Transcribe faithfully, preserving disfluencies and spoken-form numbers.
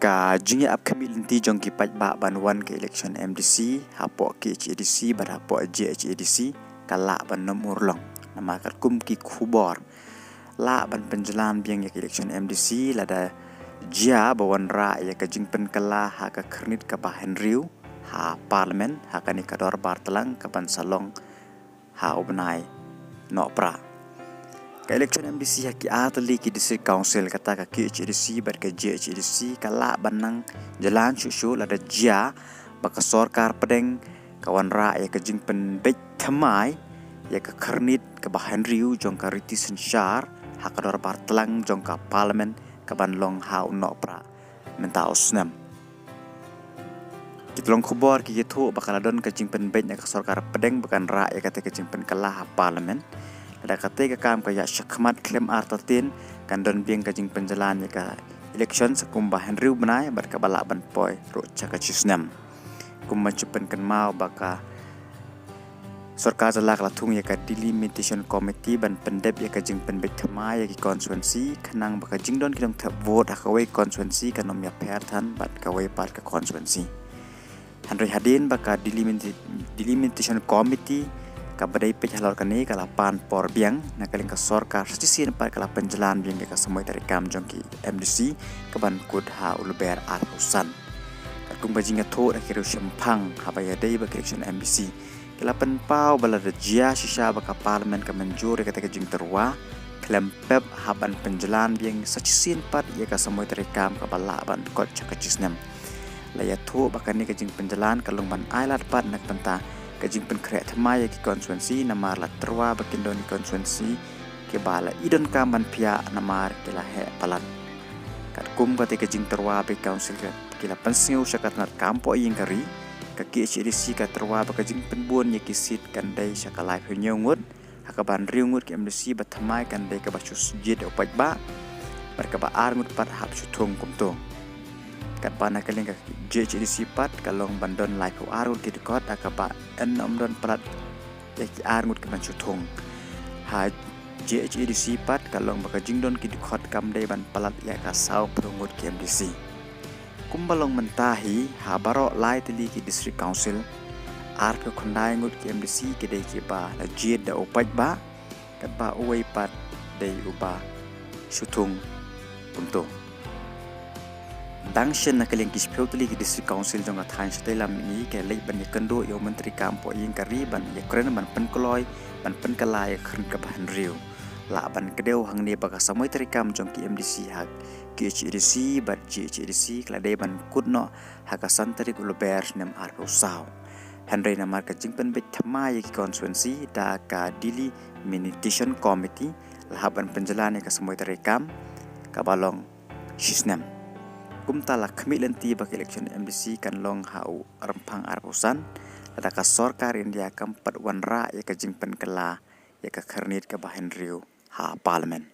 Ka jingïakhmih lynti jong ki paidbah ban wan ka election M D C hapoh K H A D C bad hapoh J H A D C ka lah ban nym urlong. Namar katkum ki khubor, lah ban pynjlan biang ïa ka election M D C lada jia ba wanrah ïa ka jingpynkylla ha ka khyrnit kaba hynriew ha Parliament ha kane ka dorbar tlang kaban sa long ha u bnai Nohprah. Ka election M D C ha ki artylli ki District Council, kata ka K H A D C bad ka J H A D C, ka lah ban nang jlan shuh shuh lada jia ba ka sorkar pdeng ka wanrah ïa ka jingpynbeit thymmai ïa ka khyrnit kaba hynriew jong ka riti synshar ha ka dorbar tlang jong ka Parliament kaban long ha u Nohprah mynta u snem. Ki tnat khubor ki ïathuh ba ka la don ka jingpynbeit na ka sorkar pdeng ba kan rah ïa kata ka jingpynkylla ha Parliament. Lada kata ka kam ka ïa shakhmat khlem artatien, kan don biang ka jingpynjlan ïa ka election sa kumba hynriew bnai bad kaba lah ban poi ruh sha ka shi snem. Kumba shu pynkynmaw ba ka sorkar jylla ka la thung ïa ka Delimitation Committee ban pyndep ïa ka jingpynbeit thymmai ïa ki constituency, khnang ba ka jingdon ki nongthep vote ha kawei constituency kan ym ïapher than bad kawei pat ka constituency. Hynrei hadien ba ka Delimit-, Delimitation Committee kaba dei peit halor kane ka la pan por biang, na ka liang ka sorkar sa shisien pat ka la pynjlan biang ïa ka samoi treikam jong ki M D C kaban kut ha u Lber arphew san. Katkum ka jingïathuh da ki riewshemphang haba ïadei bad ka election M D C, ki la pynpaw ba lada jia shisha ba ka Parliament ka mynjur ïa kata ka jingtyrwa khlem pep, hap ban pynjlan biang sa shisien pat ïa ka samoi treikam kaba lah ban kot sha ka shi snem. La ïathuh ba kane ka jingpynjlan ka long ban ailad pat na ka bynta ka jingpynkhreh thymmai ïa ki constituency, namar la tyrwa ba kin don ki constituency kiba la i donkam ban phiah namar ki la heh palat. Katkum kata ka jingtyrwa ba ki council ki la pynsngew sha ka tnat kam poh ïing ka ri, ka K H A D C ka tyrwa ba ka jingpynbun ïa ki seat kan dei sha ka laiphew hynñiew ngut, ha kaba hynriew ngut ki M D C ba thymmai kan dei kaba shu jied da u paidbah, bad kaba ar ngut pat hap shu thung kumto. Katba na ka liang ka J H A D C pat ka long ban don laiphew ar ngut ki dkhot, ha kaba yn ym don palat ïa ki ar ngut ki ban shu thung. Ha J H A D C pat ka long ba ka jingdon ki dkhot kam dei ban palat ïa ka sawphew ngut ki M D C. Kumba long mynta hi, ha baroh lai tylli ki District Council, arphew khyndai ngut ki M D C ki dei kiba la jied da u paidbah, katba uwei pat dei uba shu thung kumto. Dang shen na ka liang ki shiphew tylli ki District Council jong ka thaiñ shatei lam mihngi ki leit ban ïakynduh ïa u Myntri kam poh ïing ka ri ban ïakren ban pynkloi, ban pynkylla ïa ka khyrnit kaba hynriew. Lah ban kdew hangne ba ka samoi treikam jong ki M D C ha K H A D C bad J H A D C ka la dei ban kut noh ha ka san tarik u Lber snem arphew saw. Hynrei namar ka jingpynbeit thymmai ïa ki constituency da ka Delimitation Committee, la hap ban pynjlan ïa ka samoi treikam kaba long shi snem. Kumta la khmih lynti ba ka election M D C kan long ha u Rymphang arphew san, lada ka sorkar India kam pat wanrah ïa ka jingpynkylla ïa ka khyrnit kaba hynriew ha Parliament.